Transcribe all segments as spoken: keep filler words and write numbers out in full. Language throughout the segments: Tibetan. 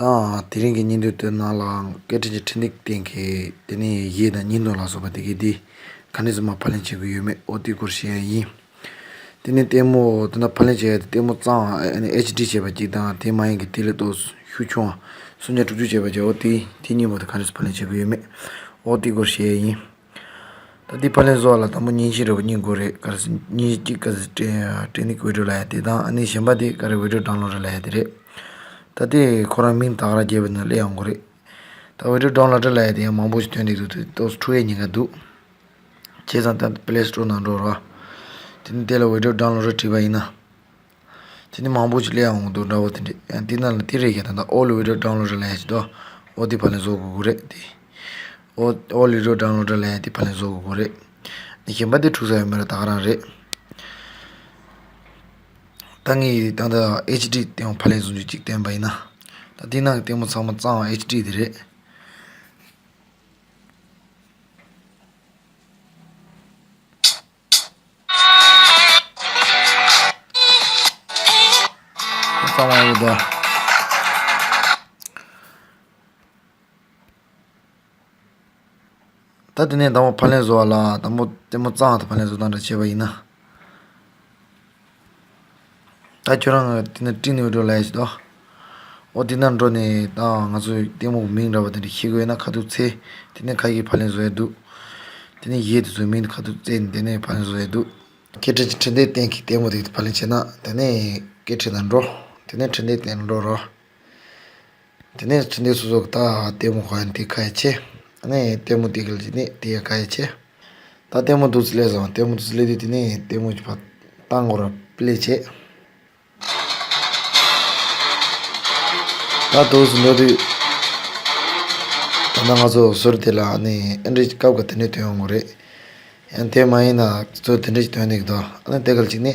དང་དེ་རིང་གི་བརྙན་ཐུང་དེ་ནང་ལ་སྐད་འཕྲིན་གྱི་འཕྲིན་སྟེགས་སྟེང་གི་དེ་ནས་གཞས་དང་བརྙན་ཐུང་ལ་སོགས་པ་དེ་གའི་དེ་ག་འདྲ་ཙམ་མ་ཕབ་ལེན་བྱེད་དགོས་ཡོད་མེད་འོ་དེ་སྐོར་བཤད་ཡ་ཡིན། དེ་ནས་ལྟད་མོ་དེ་ན་ཕབ་ལེན་བྱེད་ཡ་དེ་ལྟད་མོ་གཙང་ཨ་ནི་ཨེཆ་ཌི་བྱས་པ་གཅིག་དང་དེ་མ་ཡིན་གྱི་དེ་ལས་ཏོག་ཤུགས་ཆུང་བ་སུམ་བརྒྱ་དྲུག་ཅུ་བྱས་པ་བྱས་འོ་དེ་དེ་གཉིས་པོ་དེ་ག་འདྲ་ཙམ་ཕབ་ལེན་བྱེད་དགོས་ཡོད་མེད་འོ་དེ་སྐོར་བཤད་ཡ་ཡིན། ད་འདི་ཕབ་ལེན་བཟོ་བ་ལ་དང་པོ་མཉེན་ཆས་འདྲ་པོ་གཉིས་དགོས་རེད། ག་རེ་ཟེར་མཉེན་ཆས་གཅིག་ག་རེ་ཟེར་སྐྲན་སྐྲན་ནད་ཀྱི་བི་ཌིའོ་ལབ་ཡ་དེ་དང་ཨ་ནི་གཞན་པ་དེ་ག་རེ་བི་ཌིའོ་ཌའུན་ལོ་ཌར་ལབ་ཡ་དེ་རེད། ད་དེ་ཁོ་རང་མིང་ད་ག་རང་རྒྱབ་པའི་ནང་སླེབས་ཡོང་གི་རེད། ད་བི་ཌིའོ་ཌའུན་ལོ་ཌར་ལབ་ཡ་དེ་ཡང་མང་པོ་ཞིག་ཐོན་བསྡད་འདུག་དེ་ཏོག་ཙམ་འཁྲུག་ཡའི་ཉེན་ཁ་འདུག་བྱས་ཙང་ད་པི་ལེ་སི་ཊོར་ནང་འགྲོ་རོགས། དེ་ནས་དེ་ལ་བི་ཌིའོ་ཌའུན་ལོ་ཌར་བྲིས་པ་ཡིན་ན། དེ་ནི་མང་པོ་ཅིག་སླེབས་ཡོང་གི་འདུག་འདྲ་པོ་དེ་འདྲས་ཡང་དེ་ནང་ལ་དེ་རེད་ཀྱང་ད་ལྟ་ཨོལ་བི་ཌིའོ་ཌའུན་ལོ་ཌར་ལབ་ཡ་ཞིག་འདུག་འོ་དེ་ཕབ་ལེན་བཟོ་དགོས་ཀྱི་རེད་དེ། ཨོ་ཨོལ་བི་ཌིའོ་ཌའུན་ལོ་ཌར་ལབ་ཡ་དེ་ཕབ་ལེན་བཟོ་དགོས་ཀྱི་རེད། ནི་གཞན་པ་དེ་འཁྲུག་ས་ཡོད་མེད་ར་ད་ག་རང་རེད། ད་ངས་ད་ལྟ་ཨེཆ་ཌི་སྟེང་ཕབ་ལེན་བཟོ་རྒྱུ་གཅིག་བསྟན་པ་ཡིན་ན། ད་དེ་ནང་གི་ལྟད་མོ་ཚང་མ་གཙང་བ་ཨེཆ་ཌི་དེ་རེད། ཁོ་ཚང་མ་ཡོད་དོ། ད་དེ་ནས་དང་པོ་ཕབ་ལེན་བཟོ་བ་ལ་དང་པོ་ལྟད་མོ་གཙང་བ་དང་ཕབ་ལེན་བཟོ་སྟངས་འདྲ་བྱས་པ་ཡིན་ན། ད་ཁྱོད་རང་གི་དེ་ནས་སྐྲུན་ནས་འགྲོ་ལབ་ཡ་ཞིག་འདུག་འོ་དེ་ན་འགྲོ་ནས་ད་ང་ཚོའི་ལྟད་མོ་གི་མིང་འདྲ་པོ་དེ་འདྲ་ཤེས་དགོས་ན་ཁ་ཐུག་འཚོལ། དེ་ནས་ཁ་ཡིག་ཕབ་ལེན་བཟོ་ཡ་འདུག་དེ་ནས་གཞས་དེ་ཚོའི་མིང་དེ་ཁ་ཐུག་བཙལ་ནས་དེ་ནས་ཕབ་ལེན་བཟོ་ཡ་འདུག་སྐད་འཕྲིན་གྱི་འཕྲིན་སྟེགས་སྟེང་གི་ལྟད་མོ་དེ་ཕབ་ལེན་བྱས་ན་དེ་ནས་སྐད་འཕྲིན་ནང་འགྲོ། དེ་ནས་འཕྲིན་སྟེགས་སྟེང་འགྲོ་རོགས། དེ་ནས་འཕྲིན་སྟེགས་སོ་སོ་གི་ད་ལྟད་མོ་ག་ཡིན་དེ་ཁ་ཡ་ཆེ། ཨ་ནི་ལྟད་མོ་དེ་ག་ལ་ཅིག་ནི་དེ་ཡ་ཁ་ཡ་ཆེ། ད་ལྟད་མོ་འདུག་སེ་སླེབས་སོང་། ལྟད་མོ་འདུག་སེ་སླེབས་དུས་དེ་ནས་ལྟད་མོ་གི་ཕར་བཏང་དགོས་ར་པི་ལེ་བྱེད། ད་འདུག་སེ་འགྲོ་དུས། ད་ལྟ་ང་ཚོ་ཟུར་དེ་ལ་ཨ་ནི་ཨེ་འདྲ་སྐབས་འགའ་དེ་འདྲ་ཐོན་ཡོང་གི་རེད། ཡང་དེ་མ་ཡིན་ན་ཚུར་དེ་འདྲ་ཞིག་ཐོན་ནས་འདུག་ཨ་ནི་དེ་ག་ལ་ཅིག་ནི།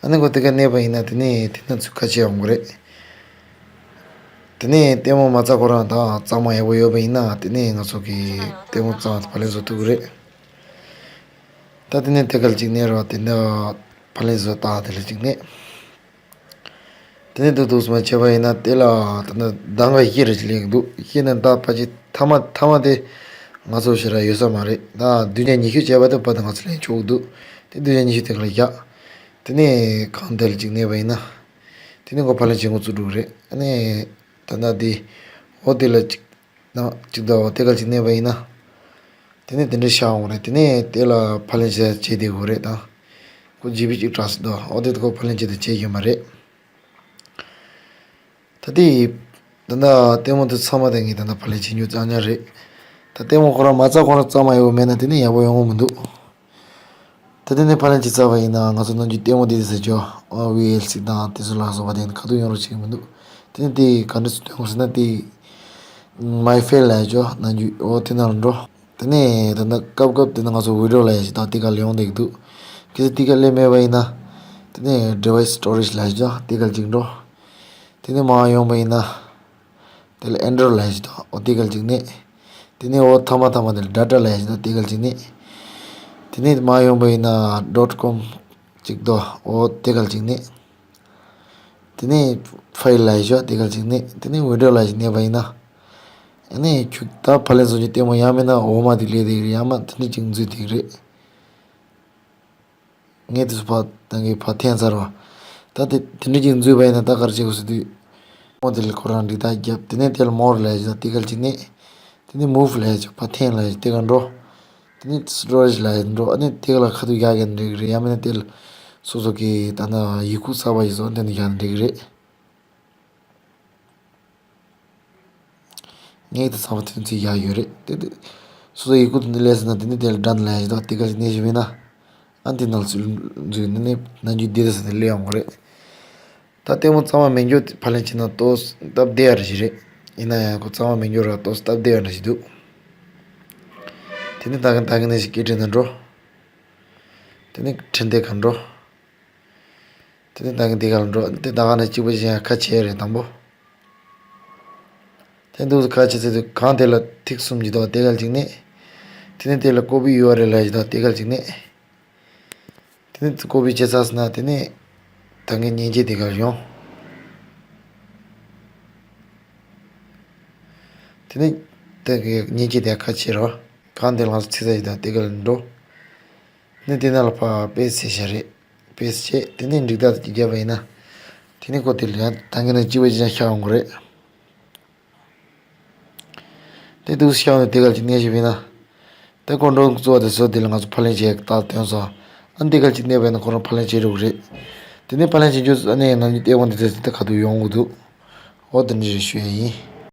ཨ་ནི་ཁོ་དེ་ག་གནས་པ་ཡིན་ན་དེ་ནས་དེ་ན་ཚུར་ཁ་ཕྱེ་ཡོང་གི་རེད། དེ་ནས་ལྟད་མོ་མ་རྩ་ཁོ་རང་དང་གཙང་མ་ཡག་པོ་ཡོད་པ་ཡིན་ན་དེ་ནས་ང་ཚོ་གི་ལྟད་མོ་གཙང་མ་ཕབ་ལེན་བཟོ་ཐུབ་ཀྱི་རེད། ད་དེ་ནས་དེ་ག་ལ་ཅིག་གནས་རོགས། དེ་ནས་ཕབ་ལེན་བཟོ་སྟངས་དེ་ལ་ཅིག་གནས། དེ་ནས་འདུག་འདུག་སེ་མ་བྱས་པ་ཡིན་ན་དེ་ལ་ད་ནི་གདམ་ག་ཤེས་རེ་ཅིག་ལེན་གྱི་འདུག་ཤེས་ན་ད་ཕལ་ཆེར་མཐའ་མ་མཐའ་མ་དེ་ང་ཚོ་ཞེ་དྲག་ཡོད་ས་མ་རེད། ད་བདུན་བརྒྱ་ཉི་ཤུ་བྱས་པ་དེ་བར་དུ་ང་ཚོ་ལེན་ཆོག་གི་འདུག་དེ་བདུན་བརྒྱ་ཉི་ཤུ་དེ་ག་ལ་བཞག་དེ་ནས་གང་དེ་ལ་ཅིག་གནས་པ་ཡིན་ན། དེ་ནས་ཁོ་ཕབ་ལེན་བྱེད་འགོ་བཙུགས་འགྲོ་གི་རེད། ཨ་ནི་ད་ལྟ་དེ་འོ་དེ་ལ་ཅིག་ན་གཅིག་ཟླ་བ་དེ་ག་ཅིག་གནས་པ་ཡིན་ན། དེ་ནས་དེ་འདྲ་ཤར་འོང་རེད། དེ་ནས་དེ་ལ་ཕབ་ལེན་བྱེད་བྱེད་བསྡད་དགོས་རེད་ད། ཁོ་ཇི་བི་གཅིག་དྲག་སི་འདུག་འོ་དེ་ཁོ་ཕབ་ལེན་བྱེད་དུ་བྱེད་ཡོད་མ་རེད། ད་དེ་ད་ལྟ་ལྟད་མོ་དེ་ཚང་མ་དེ་ངས་ད་ལྟ་ཕབ་ལེན་བྱེད་རྒྱུ་རྐྱང་རྐྱང་རེད། ད་ལྟད་མོ་ཁོ་རང་མ་རྩ་ཁོ་རང་གཙང་མ་ཡག་པོ་མེད་ན་དེ་ནས་ཡག་པོ་ཡོང་གི་མི་འདུག་ད་དེ་ནས་ཕབ་ལེན་བྱས་ཚར་བ་ཡིན་ན་ང་ཚོ་ནམ་རྒྱུན་ལྟད་མོ་དེ་དེ་ཟེར་ཆོག་ཨ་བི་ཨེལ་སི་དང་དེ་ཚོ་ལ་སོགས་པ་དེ་ཁ་ཐུག་ཡོང་རོགས་བྱེད་ཀྱི་མི་འདུག་དེ་ནས་དེ་ག་འདྲ་སེ་ཐོན་ཡོང་ཟེར་ན་དེ་མའི་ཕེལ་ལབ་ཡ་ཆོག་ནམ་རྒྱུན་འོ་དེ་ནང་ལ་འགྲོ། དེ་ནས་ད་ལྟ་སྐབས་སྐབས་དེ་ནས་ང་ཚོ་བི་ཌིའོ་ལབ་ཡ་ཞིག་དང་དེ་ག་ལ་ཡོང་བསྡད་ཀྱི་འདུག་གལ་སྲིད་དེ་ག་སླེབས་མེད་པ་ཡིན་ན། དེ་ནས་ཌི་ཝའི་སི་སི་ཊོ་རེཇ་ལབ་ཡ་ཞིག་དང་དེ་ག་ལ་ཅིག་འགྲོ། དེ་ནས་མར་ཡོང་པ་ཡིན་ན། དེ་ལ་ཨེན་ཌོ་རོཌ་ལབ་ཡ་ཞིག་དང་འོ་དེ་ག་ལ་ཅིག་གནོན། དེ་ནས་འོ་མཐའ་མ་མཐའ་མ་དེ་ལ་ཌ་ཊ་ལབ་ཡ་ཞིག་དང་དེ་ག་ལ་ཅིག་གནོན། དེ་ནས་མར་ཡོང་པ་ཡིན་ན་ཌོཊ་ཀོམ་ཅིག་འདུག་འོ་དེ་ག་ལ་ཅིག་གནོན། དེ་ནས་ཕའིལ་ལབ་ཡ་ཞིག་དེ་ག་ལ་ཅིག་གནོན། དེ་ནས་ཝིན་ཌོ་ལབ་ཡ་ཞིག་གནོན་པ་ཡིན་ན། ཨ་ནི་ཁྱོད་ད་ཕབ་ལེན་བཟོ་རྒྱུ་ལྟད་མོ་ཡང་མིན་ན་འོག་མ་དེ་སླེབས་བསྡད་ཀྱི་རེད། ཡང་མིན་དེ་འདྲ་ཅིག་འཛུལ་བསྡད་ཀྱི་རེད། ངས་དེ་ཚོ་ཕར་ད་ངས་ཕར་འཐེན་ཚར་བ། ད་དེ་དེ་འདྲ་ཅིག་འཛུལ་བ་ཡིན་ན་ད་ག་རེ་བྱེད་དགོས་ཟེར་དུས། ཨོ་དེ་ལ་ཁོ་རང་འགྲིག་རྟགས་བརྒྱབ། དེ་ནས་དེ་ལ་མོར་ལབ་ཡ་ཞིག་དང་དེ་ག་ལ་ཅིག་གནོན། དེ་ནས་མུབ་ལབ་ཡ་ཞིག་ཕར་འཐེན་ལབ་ཡ་ཞིག་དེ་ག་འགྲོ། དེ་ནས་སི་ཊོ་རེཇ་ལབ་ཡ་འགྲོ། ཨ་ནི་དེ་ག་ལ་ཁ་ཐུག་བཞག་གི་ན་འགྲིག་གི་རེད། ཡང་མིན་ན་དེ་ལ་སོ་སོ་གི་ད་ནི་ཡི་གུ་གསར་པ་ཞིག་བཟོ་དེ་ནས་བཞག་ན་འགྲིག་གི་རེད། ངས་དེ་ཚང་མ་ཐོན་ཚུལ་ཡག་ཡོད་རེད་དེ་དེ། སོ་སོ་ཡི་གུ་དེ་འདི་སླེབས་ཟིན་ན་དེ་ནས་དེ་ལ་ཌན་ལབ་ཡ་ཞིག་དང་དེ་ག་ཞིག་གནོན་ཞིག་མིན་ན། ཨ་འདི་ནང་ཚུར་འཛུལ་ནས་ནམ་རྒྱུན་འདི་དེ་ཟེར་ནས་སླེབས་ཡོང་གི་རེད། ད་ལྟད་མོ་གཙང་མ་མེད་རྒྱུ་ཕབ་ལེན་བྱས་ན་ཏོག་ཙམ་སྟབས་བདེ་ཡ་རེ་ཞིག་རེད། ཡིན་ན་ཡང་ཁོ་གཙང་མ་མེད་རྒྱུ་ར་ཏོག་ཙམ་སྟབས་བདེ་ཡ་འདྲ་ཞིག་འདུག་དེ་ནས་ད་གིན་ད་གིན་ནས་ཞིག་སྐད་འཕྲིན་ནང་འགྲོ། དེ་ནས་འཕྲིན་སྟེགས་སྒང་འགྲོ། དེ་ནས་ད་གིན་དེ་ག་ལ་འགྲོ། དེ་ད་ག་ནས་གཅིག་པ་ཞིག་ཡང་ཁ་ཕྱེ་རེད་དང་པོ། དེ་འདུག་སེ་ཁ་ཕྱེ་ཚེ་དུས་གང་དེ་ལ་ཐིག་གསུམ་གྱི་འདུག་དེ་ག་ལ་གཅིག་གནོན། དེ་ནས་དེ་ལ་ཀོ་པི་ཡུ་ཨར་ཨེལ་ལབ་ཡ་ཞིག་དང་དེ་ག་ལ་གཅིག་གནོན། དེ་ནས་ཀོ་པི་བྱས་ཚར་སོང་ན་དེ་ནས་ད་གིན་མཉེན་ཆས་དེ་ག་ལ་ཡོང་། དེ་ནས་དེ་གི་མཉེན་ཆས་དེ་ཁ་ཕྱེ་རོགས། གང་དེ་ལ་ང་ཚོ་ཚིག་ས་ཡི་དང་དེ་ག་ལ་འགྲོ། ནས་དེ་ན་ལ་ཕ་པེ་སི་ཟེར་བྱ་རེད། པེ་སི་བྱས་དེ་ནས་འགྲིག་ད་རྒྱབ་པ་ཡིན་ན། དེ་ནས་ཁོ་དེ་ལ་ཡང་ད་ངས་ན་གཅིག་པ་གཅིག་ཀྱང་ཤར་འོང་གི་རེད། དེ་དུས་ཤར་ནས་དེ་ག་ལ་གཅིག་གནས་ཞིག་ཡིན་ན། དེ་ཀོན་ཊོལ་གཙོ་བོ་དེ་བཟོ་དེ་ལ་ང་ཚོ་ཕབ་ལེན་བྱས་ད་ཐོན་སོང་། ཨ་ནི་དེ་ག་ལ་གཅིག་གནས་པ་ཡིན་ན་ཁོ་རང་ཕབ་ལེན་བྱེད་འགྲོ་གི་རེད། དེ་ནས་ཕབ་ལེན་བྱེད་རྒྱུ་ཨ་ནི་ནམ་རྒྱུན་ལྟས་དབང་དེ་དེ་དེ་ཁ་ཐུག་ཡོང་གི་འདུག་འོ་དེ་འདྲ་ཞུ་ཡ་ཡིན།